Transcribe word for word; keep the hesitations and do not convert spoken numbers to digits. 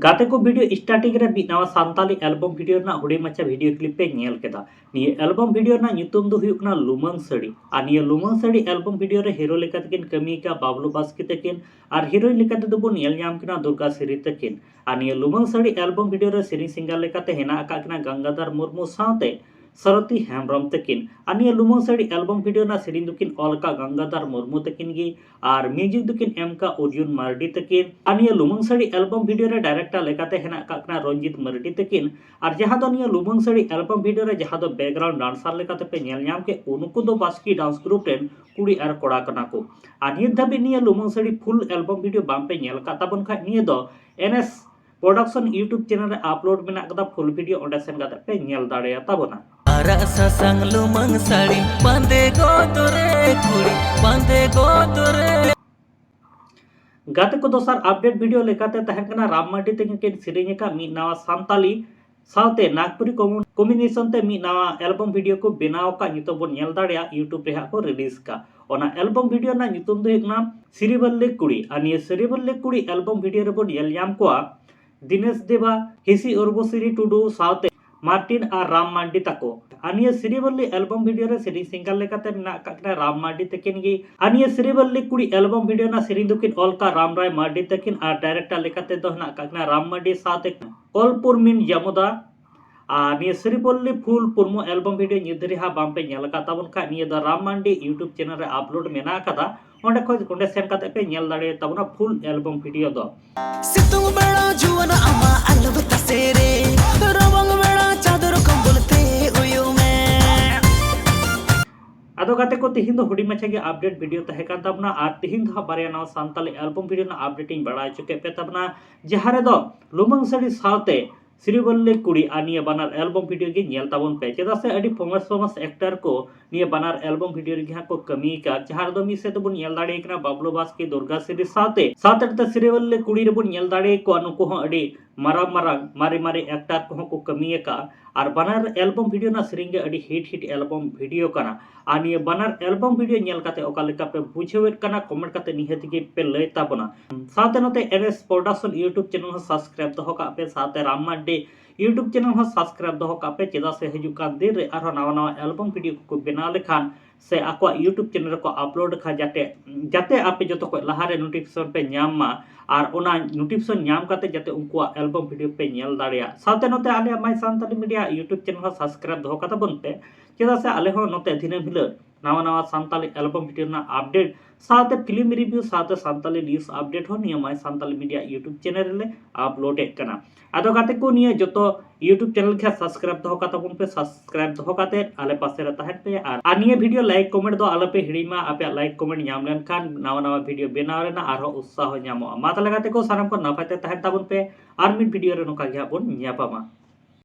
ᱜᱟᱛᱮ ᱠᱚ, video starting ᱨᱮ ᱢᱤᱫ ᱱᱟᱣᱟ ᱥᱟᱱᱛᱟᱞᱤ album video ᱨᱮᱱᱟᱜ ᱦᱩᱰᱤᱧ ᱢᱟᱪᱷᱟ video clip ᱯᱮ ᱧᱮᱞ ᱠᱮᱫᱟ᱾ ᱱᱤᱭᱟᱹ album video ᱨᱮᱱᱟᱜ ᱧᱩᱛᱩᱢ ᱫᱚ ᱦᱩᱭᱩᱜ ᱠᱟᱱᱟ ᱞᱩᱢᱟᱹᱝ ᱥᱟᱹᱲᱤ᱾ ᱟᱨ ᱱᱤᱭᱟᱹ ᱞᱩᱢᱟᱹᱝ ᱥᱟᱹᱲᱤ album video ᱨᱮ hero ᱞᱮᱠᱟ ᱛᱮᱠᱤᱱ ᱠᱟᱹᱢᱤ ᱟᱠᱟᱫ ᱵᱟᱵᱞᱩ ᱵᱟᱥᱠᱮ ᱛᱟᱹᱠᱤᱱ, ᱟᱨ heroine ᱞᱮᱠᱟ ᱛᱮᱫᱚ ᱵᱚᱱ ᱧᱮᱞ ᱧᱟᱢ ᱠᱤᱱᱟ ᱫᱩᱨᱜᱟ ᱥᱤᱨᱤ ᱛᱟᱹᱠᱤᱱ᱾ ᱟᱨ ᱱᱤᱭᱟᱹ ᱞᱩᱢᱟᱹᱝ ᱥᱟᱹᱲᱤ album video ᱨᱮ ᱥᱮᱨᱮᱧ singer ᱞᱮᱠᱟᱛᱮ ᱦᱮᱱᱟᱜ ᱟᱠᱟᱫ ᱠᱤᱱᱟ ᱜᱟᱝᱜᱟᱫᱷᱟᱨ ᱢᱩᱨᱢᱩ ᱥᱟᱶᱛᱮ ᱥᱟᱨᱚᱛᱤ ᱦᱮᱢᱵᱨᱚᱢ ᱛᱟᱹᱠᱤᱱ᱾ ᱟᱨ ᱱᱤᱭᱟᱹ ᱞᱩᱢᱟᱹᱝ ᱥᱟᱹᱲᱤ album video ᱨᱮᱱᱟᱜ ᱥᱮᱨᱮᱧ ᱫᱚᱠᱤᱱ ᱚᱞ ᱟᱠᱟᱫ ᱜᱟᱝᱜᱟᱫᱷᱟᱨ ᱢᱩᱨᱢᱩ ᱛᱟᱹᱠᱤᱱ ᱜᱮ, ᱟᱨ music ᱫᱚᱠᱤᱱ ᱮᱢ ᱟᱠᱟᱫ ᱚᱨᱡᱩᱱ ᱢᱟᱨᱰᱤ ᱛᱟᱹᱠᱤᱱ᱾ ᱟᱨ ᱱᱤᱭᱟᱹ ᱞᱩᱢᱟᱹᱝ ᱥᱟᱹᱲᱤ album video ᱨᱮ director ᱞᱮᱠᱟᱛᱮ ᱦᱮᱱᱟᱜ ᱟᱠᱟᱫ ᱠᱤᱱᱟ ᱨᱚᱧᱡᱤᱛ ᱢᱟᱨᱰᱤ ᱛᱟᱹᱠᱤᱱ᱾ ᱟᱨ ᱡᱟᱦᱟᱸ ᱫᱚ ᱱᱤᱭᱟᱹ ᱞᱩᱢᱟᱹᱝ ᱥᱟᱹᱲᱤ album video ᱨᱮ ᱡᱟᱦᱟᱸ ᱫᱚ background dancer ᱞᱮᱠᱟᱛᱮ ᱯᱮ ᱧᱮᱞ ᱧᱟᱢ ᱠᱮᱫ, ᱩᱱᱠᱩ ᱫᱚ ᱵᱟᱥᱠᱮ dance group ᱨᱮᱱ ᱠᱩᱲᱤ ᱟᱨ ᱠᱚᱲᱟ ᱠᱟᱱᱟ ᱠᱚ᱾ ᱟᱨ ᱱᱤᱛ ᱫᱷᱟᱹᱵᱤᱡ ᱱᱤᱭᱟᱹ ᱞᱩᱢᱟᱹᱝ ᱥᱟᱹᱲᱤ full album video ᱵᱟᱝ ᱯᱮ ᱧᱮᱞ ᱟᱠᱟᱫ ᱛᱟᱵᱚᱱ ᱠᱷᱟᱡ, ᱱᱤᱭᱟᱹ ᱫᱚ NS Production YouTube channel ᱨᱮ upload ᱢᱮᱱᱟᱜ ᱟᱠᱟᱫᱟ, full video ᱚᱸᱰᱮ ᱥᱮᱱ ᱠᱟᱛᱮ ᱯᱮ ᱧᱮᱞ ᱫᱟᱲᱮᱭᱟ ᱛᱟᱵᱚᱱᱟ᱾ ᱟᱨᱟᱜ ᱥᱟᱥᱟᱝ ᱞᱩᱢᱟᱹᱝ ᱥᱟᱹᱲᱤ ᱵᱟᱸᱫᱮ ᱜᱚᱫ ᱨᱮ ᱠᱩᱲᱤ, ᱵᱟᱸᱫᱮ ᱜᱚᱫ ᱨᱮ᱾ ᱜᱟᱛᱮ ᱠᱚ, ᱫᱚᱥᱟᱨ update video ᱞᱮᱠᱟᱛᱮ ᱛᱟᱦᱮᱸ ᱠᱟᱱᱟ ᱨᱟᱢ ᱢᱟᱨᱰᱤ ᱛᱟᱹᱠᱤᱱ ᱠᱤᱱ ᱥᱮᱨᱮᱧ ᱟᱠᱟᱫ ᱢᱤᱫ ᱱᱟᱣᱟ ᱥᱟᱱᱛᱟᱞᱤ ᱥᱟᱶᱛᱮ ᱱᱟᱜᱽᱯᱩᱨᱤ combination ᱛᱮ ᱢᱤᱫ ᱱᱟᱣᱟ album video ᱠᱚ ᱵᱮᱱᱟᱣ ᱟᱠᱟᱫ, ᱱᱤᱛᱚᱜ ᱵᱚᱱ ᱧᱮᱞ ᱫᱟᱲᱮᱭᱟᱜᱼᱟ YouTube ᱨᱮ ᱦᱟᱸᱜ ᱠᱚ release ᱟᱠᱟᱫ᱾ ᱚᱱᱟ album video ᱨᱮᱱᱟᱜ ᱧᱩᱛᱩᱢ ᱫᱚ ᱦᱩᱭᱩᱜ ᱠᱟᱱᱟ ᱥᱤᱨᱤᱵᱟᱹᱞᱞᱤ ᱠᱩᱲᱤ᱾ ᱟᱨ ᱱᱤᱭᱟᱹ ᱥᱤᱨᱤᱵᱟᱹᱞᱞᱤ ᱠᱩᱲᱤ album video ᱨᱮᱵᱚᱱ ᱧᱮᱞ ᱧᱟᱢ ᱠᱚᱣᱟ ᱫᱤᱱᱮᱥ ᱫᱮᱵᱟ, ᱦᱤᱥᱤ ᱩᱨᱵᱚᱥᱤᱨᱤ ᱴᱩᱰᱩ ᱥᱟᱶᱛᱮ ᱢᱟᱨᱴᱤᱱ ᱟᱨ ᱨᱟᱢ ᱢᱟᱨᱰᱤ ᱛᱟᱠᱚ᱾ ᱟᱨ ᱱᱤᱭᱟᱹ ᱥᱤᱨᱤᱵᱟᱹᱞᱞᱤ album video ᱨᱮ ᱥᱮᱨᱮᱧ singer ᱞᱮᱠᱟᱛᱮ ᱢᱮᱱᱟᱜ ᱟᱠᱟᱫ ᱠᱤᱱᱟ ᱨᱟᱢ ᱢᱟᱨᱰᱤ ᱛᱟᱹᱠᱤᱱ ᱜᱮ᱾ ᱟᱨ ᱱᱤᱭᱟᱹ ᱥᱤᱨᱤᱵᱟᱹᱞᱞᱤ ᱠᱩᱲᱤ album video ᱨᱮᱱᱟᱜ ᱥᱮᱨᱮᱧ ᱫᱚᱠᱤᱱ ᱚᱞ ᱟᱠᱟᱫ ᱨᱟᱢ ᱨᱟᱭ ᱢᱟᱨᱰᱤ ᱛᱟᱹᱠᱤᱱ, ᱟᱨ director ᱞᱮᱠᱟᱛᱮ ᱫᱚ ᱦᱮᱱᱟᱜ ᱟᱠᱟᱫ ᱠᱤᱱᱟ ᱨᱟᱢ ᱢᱟᱨᱰᱤ ᱥᱟᱶᱛᱮ ᱠᱚᱞᱯᱩᱨᱢᱤᱱ ᱡᱟᱢᱚᱫᱟ᱾ ᱟᱨ ᱱᱤᱭᱟᱹ ᱥᱤᱨᱤᱵᱟᱹᱞᱞᱤ full promo album video ᱱᱤᱛ ᱫᱷᱟᱹᱨᱤᱡ ᱦᱟᱸᱜ ᱵᱟᱝ ᱯᱮ ᱧᱮᱞ ᱟᱠᱟᱫ ᱛᱟᱵᱚᱱ ᱠᱷᱟᱡ, ᱱᱤᱭᱟᱹ ᱫᱚ ᱨᱟᱢ ᱢᱟᱨᱰᱤ YouTube channel ᱨᱮ upload ᱢᱮᱱᱟᱜ ᱟᱠᱟᱫᱟ, ᱚᱸᱰᱮ ᱠᱷᱚᱡ, ᱚᱸᱰᱮ ᱥᱮᱱ ᱠᱟᱛᱮ ᱯᱮ ᱧᱮᱞ ᱫᱟᱲᱮᱭᱟ ᱛᱟᱵᱚᱱᱟ full album video ᱫᱚ᱾ ᱥᱤᱛᱩᱝ ᱵᱮᱲᱟ ᱡᱩᱣᱟᱹᱱ ᱟᱢᱟᱜ ᱟᱞᱚᱢ ᱛᱟᱥᱮ ᱨᱮ, ᱨᱟᱵᱟᱝ ᱵᱮᱲᱟ ᱪᱟᱫᱚᱨ ᱠᱚᱢᱵᱚᱞ ᱛᱮ ᱩᱭᱩ ᱢᱮ᱾ ᱟᱫᱚ ᱜᱟᱛᱮ ᱠᱚ, ᱛᱤᱦᱤᱧ ᱫᱚ ᱦᱩᱰᱤᱧ ᱢᱟᱪᱷᱟ ᱜᱮ update video ᱛᱟᱦᱮᱸ ᱠᱟᱱ ᱛᱟᱵᱚᱱᱟ, ᱟᱨ ᱛᱤᱦᱤᱧ ᱫᱚ ᱦᱟᱸᱜ ᱵᱟᱨᱭᱟ ᱱᱟᱣᱟ ᱥᱟᱱᱛᱟᱞᱤ album video ᱨᱮᱱᱟᱜ update ᱤᱧ ᱵᱟᱲᱟᱭ ᱦᱚᱪᱚ ᱠᱮᱫ ᱯᱮ ᱛᱟᱵᱚᱱᱟ, ᱡᱟᱦᱟᱸ ᱨᱮᱫᱚ ᱞᱩᱢᱟᱹᱝ ᱥᱟᱹᱲᱤ ᱥᱟᱶᱛᱮ ᱥᱤᱨᱤᱵᱟᱹᱞᱞᱤ ᱠᱩᱲᱤ ᱟᱨ ᱱᱤᱭᱟᱹ ᱵᱟᱱᱟᱨ album video ᱜᱮ ᱧᱮᱞ ᱛᱟᱵᱚᱱ ᱯᱮ, ᱪᱮᱫᱟᱜ ᱥᱮ ᱟᱹᱰᱤ famous famous actor ᱠᱚ ᱱᱤᱭᱟᱹ ᱵᱟᱱᱟᱨ album video ᱨᱮᱜᱮ ᱦᱟᱸᱜ ᱠᱚ ᱠᱟᱹᱢᱤ ᱟᱠᱟᱫ, ᱡᱟᱦᱟᱸ ᱨᱮᱫᱚ ᱢᱤᱫ ᱥᱮᱫ ᱫᱚᱵᱚᱱ ᱧᱮᱞ ᱫᱟᱲᱮᱭᱟᱭ ᱠᱟᱱᱟ ᱵᱟᱵᱞᱩ ᱵᱟᱥᱠᱮ, ᱫᱩᱨᱜᱟ ᱥᱤᱨᱤ ᱥᱟᱶᱛᱮ, ᱥᱟᱶᱛᱮ ᱱᱚᱛᱮ ᱥᱤᱨᱤᱵᱟᱹᱞᱞᱤ ᱠᱩᱲᱤ ᱨᱮᱵᱚᱱ ᱧᱮᱞ ᱫᱟᱲᱮᱭᱟᱠᱚᱣᱟ ᱱᱩᱠᱩ ᱦᱚᱸ ᱟᱹᱰᱤ ᱢᱟᱨᱟᱝ ᱢᱟᱨᱟᱝ ᱢᱟᱨᱮ ᱢᱟᱨᱮ ᱮᱠᱴᱟᱨ ᱠᱚᱦᱚᱸ ᱠᱚ ᱠᱟᱹᱢᱤ ᱟᱠᱟᱫᱼᱟ᱾ ᱟᱨ ᱵᱟᱱᱟᱨ ᱮᱞᱵᱚᱢ ᱵᱷᱤᱰᱤᱭᱳ ᱨᱮᱱᱟᱜ ᱥᱮᱨᱮᱧ ᱜᱮ ᱟᱹᱰᱤ ᱦᱤᱴ ᱦᱤᱴ ᱮᱞᱵᱚᱢ ᱵᱷᱤᱰᱤᱭᱳ ᱠᱟᱱᱟ᱾ ᱟᱨ ᱱᱤᱭᱟᱹ ᱵᱟᱱᱟᱨ ᱮᱞᱵᱚᱢ ᱵᱷᱤᱰᱤᱭᱳ ᱧᱮᱞ ᱠᱟᱛᱮ ᱚᱠᱟ ᱞᱮᱠᱟ ᱯᱮ ᱵᱩᱡᱷᱟᱹᱣᱮᱫ ᱠᱟᱱᱟ, ᱠᱚᱢᱮᱱᱴ ᱠᱟᱛᱮ ᱱᱤᱦᱟᱹᱛ ᱜᱮ ᱯᱮ ᱞᱟᱹᱭ ᱛᱟᱵᱚᱱᱟ᱾ ᱥᱟᱶᱛᱮ ᱱᱚᱛᱮ N S production YouTube channel ᱦᱚᱸ ᱥᱟᱵᱥᱠᱨᱟᱭᱤᱵ ᱫᱚᱦᱚ ᱠᱟᱜ ᱯᱮ, ᱥᱟᱶᱛᱮ ᱨᱟᱢ ᱢᱟᱨᱰᱤ ᱭᱩᱴᱩᱵᱽ ᱪᱮᱱᱮᱞ ᱦᱚᱸ ᱥᱟᱵᱥᱠᱨᱟᱭᱤᱵ ᱫᱚᱦᱚ ᱠᱟᱜ ᱯᱮ᱾ ᱪᱮᱫᱟᱜ ᱥᱮ ᱦᱤᱡᱩᱜ ᱠᱟᱱ ᱫᱤᱱ ᱨᱮ ᱟᱨᱦᱚᱸ ᱱᱟᱣᱟ ᱱᱟᱣᱟ ᱮᱞᱵᱚᱢ ᱵᱷᱤᱰᱤᱭᱳ ᱠᱚᱠᱚ ᱵᱮᱱᱟᱣ ᱞᱮᱠᱷᱟᱱ ᱥᱮ ᱟᱠᱚᱣᱟᱜ ᱭᱩᱴᱩᱵᱽ ᱪᱮᱱᱮᱞ ᱨᱮᱠᱚ ᱟᱯᱞᱳᱰ ᱠᱷᱟᱱ ᱡᱟᱛᱮ ᱡᱟᱛᱮ ᱟᱯᱮ ᱡᱚᱛᱚ ᱠᱷᱚᱱ ᱞᱟᱦᱟᱨᱮ ᱱᱳᱴᱤᱯᱷᱤᱠᱮᱥᱚᱱ ᱯᱮ ᱧᱟᱢ ᱢᱟ᱾ ᱟᱨ ᱚᱱᱟ ᱱᱳᱴᱤᱯᱷᱤᱠᱮᱥᱚᱱ ᱧᱟᱢ ᱠᱟᱛᱮ ᱡᱟᱛᱮ ᱩᱱᱠᱩᱣᱟᱜ ᱮᱞᱵᱚᱢ ᱵᱷᱤᱰᱤᱭᱳ ᱯᱮ ᱧᱮᱞ ᱫᱟᱲᱮᱭᱟᱜ᱾ ᱥᱟᱶᱛᱮ ᱱᱚᱛᱮ ᱟᱞᱮᱭᱟᱜ ᱢᱟᱭ ᱥᱟᱱᱛᱟᱞᱤ ᱢᱤᱰᱤᱭᱟ ᱭᱩᱴᱩᱵᱽ ᱪᱮᱱᱮᱞ ᱦᱚᱸ ᱥᱟᱵᱥᱠᱨᱟᱭᱤᱵ ᱫᱚᱦᱚ ᱠᱟᱛᱟ ᱵᱚᱱ ᱯᱮ᱾ ᱪᱮᱫᱟᱜ ᱥᱮ ᱟᱞᱮ ᱦᱚᱸ ᱱᱚᱛᱮ ᱫᱤᱱᱟᱹᱢ ᱦᱤᱞᱳᱜ ᱱᱟᱣᱟ ᱱᱟᱣᱟ ᱥᱟᱱᱛᱟᱞᱤ ᱮᱞᱵᱚᱢ ᱵᱷᱤᱰᱤᱭᱳ ᱨᱮᱱᱟᱜ ᱟᱯᱰᱮᱴ ᱥᱟᱶᱛᱮ ᱯᱷᱤᱞᱢ ᱨᱤᱵᱷᱤᱭᱩ ᱥᱟᱶᱛᱮ ᱥᱟᱱᱛᱟᱞᱤ ᱱᱤᱭᱩᱡᱽ ᱟᱯᱰᱮᱴ ᱦᱚᱸ ᱱᱤᱭᱟᱹ ᱢᱟᱭ ᱥᱟᱱᱛᱟᱞᱤ ᱢᱤᱰᱤᱭᱟ ᱭᱩᱴᱩᱵᱽ ᱪᱮᱱᱮᱞ ᱨᱮᱞᱮ ᱟᱯᱞᱳᱰᱮᱫ ᱠᱟᱱᱟ᱾ ᱟᱫᱚ ᱜᱟᱛᱮ ᱠᱚ, ᱱᱤᱭᱟᱹ ᱡᱚᱛᱚ ᱭᱩᱴᱩᱵᱽ ᱪᱮᱱᱮᱞ ᱜᱮ ᱥᱟᱵᱥᱠᱨᱟᱭᱤᱵ ᱫᱚᱦᱚ ᱠᱟᱛᱟ ᱵᱚᱱ ᱯᱮ᱾ ᱥᱟᱵᱥᱠᱨᱟᱭᱤᱵ ᱫᱚᱦᱚ ᱠᱟᱛᱮ ᱟᱞᱮ ᱯᱟᱥᱮ ᱨᱮ ᱛᱟᱦᱮᱱ ᱯᱮ᱾ ᱟᱨ, ᱟᱨ ᱱᱤᱭᱟᱹ ᱵᱷᱤᱰᱤᱭᱳ ᱞᱟᱭᱤᱠ ᱠᱚᱢᱮᱱᱴ ᱫᱚ ᱟᱞᱚ ᱯᱮ ᱦᱤᱲᱤᱧ ᱢᱟ᱾ ᱟᱯᱮᱭᱟᱜ ᱞᱟᱭᱤᱠ ᱠᱚᱢᱮᱱᱴ ᱧᱟᱢ ᱞᱮᱱᱠᱷᱟᱱ ᱱᱟᱣᱟ ᱱᱟᱣᱟ ᱵᱷᱤᱰᱤᱭᱳ ᱵᱮᱱᱟᱣ ᱨᱮᱱᱟᱜ ᱟᱨᱦᱚᱸ ᱩᱛᱥᱟᱦᱚ ᱧᱟᱢᱚᱜᱼᱟ᱾ ᱢᱟ ᱛᱟᱦᱚᱞᱮ ᱜᱟᱛᱮ ᱠᱚ, ᱥᱟᱱᱟᱢ ᱠᱚ ᱱᱟᱯᱟᱭ ᱛᱮ ᱛᱟᱦᱮᱱ ᱛᱟᱵᱚᱱ ᱯᱮ᱾ ᱟᱨ ᱢᱤᱫ ᱵᱷᱤᱰᱤᱭᱳ ᱨᱮ ᱱᱚᱝᱠᱟ ᱜᱮ ᱦᱟᱸᱜ ᱵᱚᱱ ᱧᱟᱯᱟᱢᱟ᱾